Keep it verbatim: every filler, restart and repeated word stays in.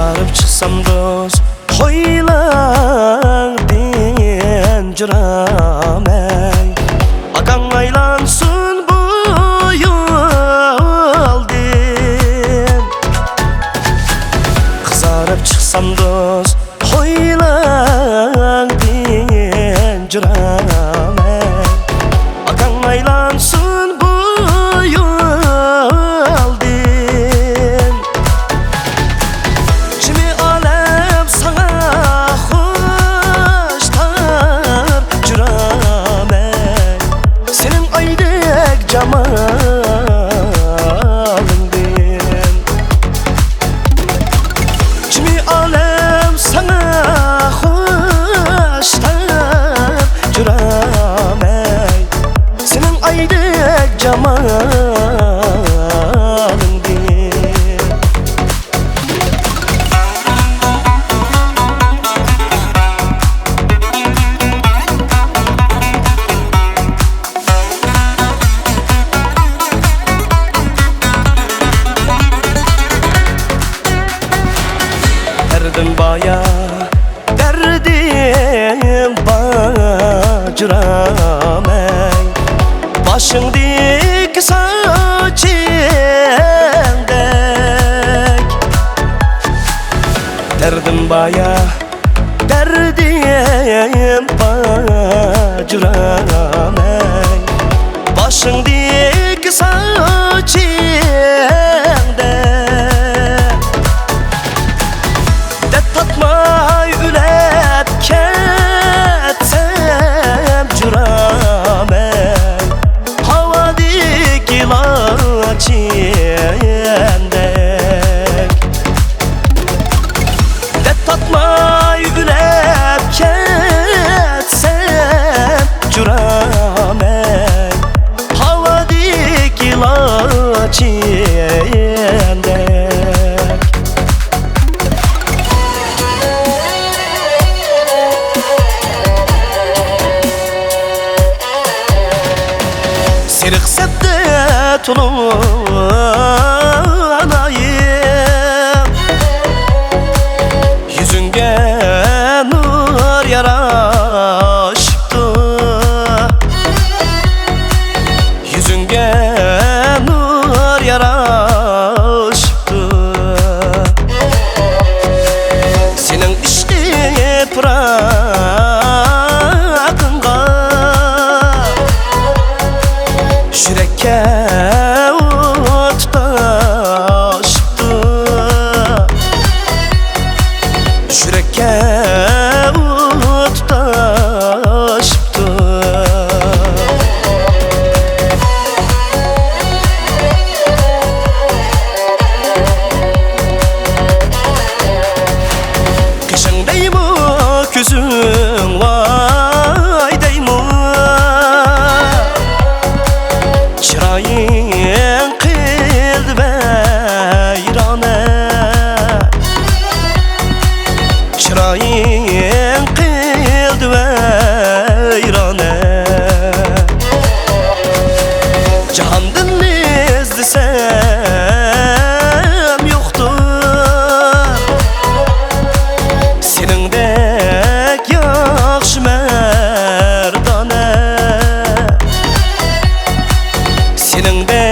بارىپ چىقسام دوست، ھويلاڭدىن جۇرامەي. ئاكاڭ ئايلانسۇن بۇ يولدىن. قىزارىپ چىقسام دوست، ھويلاڭدىن جۇرامەي. ئاكاڭ ئايلانسۇن بۇ يولدىن. جىمى ئالەم ساڭا خوش تار جۇرامەي. سېنىڭ ئايدەك جامالىڭدىن. جىمى ئالەم ساڭا خوش تار جۇرامەي. سېنىڭ ئايدەك جامالىڭدىن. دەردىم بايا، دەردىم باجرامەي، باشىڭدىكى ساچىڭدەك. دەردىم بايا، دەردىم باجرامەي، باشىڭدىكى ساچىڭدەك. دەپ تارتماي ئۆلۈپ كەتسەم جۇرامەي، ھاۋادىكى لاچىندەك. دەپ تارتماي ئۆلۈپ كەتسەم جۇرامەي، ھاۋادىكى لاچىندەك. سېرىق سەپتە تولۇنايىم، يۈزۈڭگە نۇر ياراشىپتۇ. يۈزۈڭگە نۇر ياراشىپتۇ. سېنىڭ ئىشقى پىراقىڭغا، يۈرەككە ئوت تۇتاشىپتۇ. يۈرەككە ئوت تۇتاشىپتۇ. قېشىڭ دەيمۇ، كۆزۈڭ ۋاي دەيمۇ، چىرايىڭ قىلدى ۋەيرانە. چىرايىڭ قىلدى ۋەيرانە. جاھاندىن ئىزدىسەم يوقتۇر سېنىڭدەك ياخشى مەردانە. سېنىڭدەك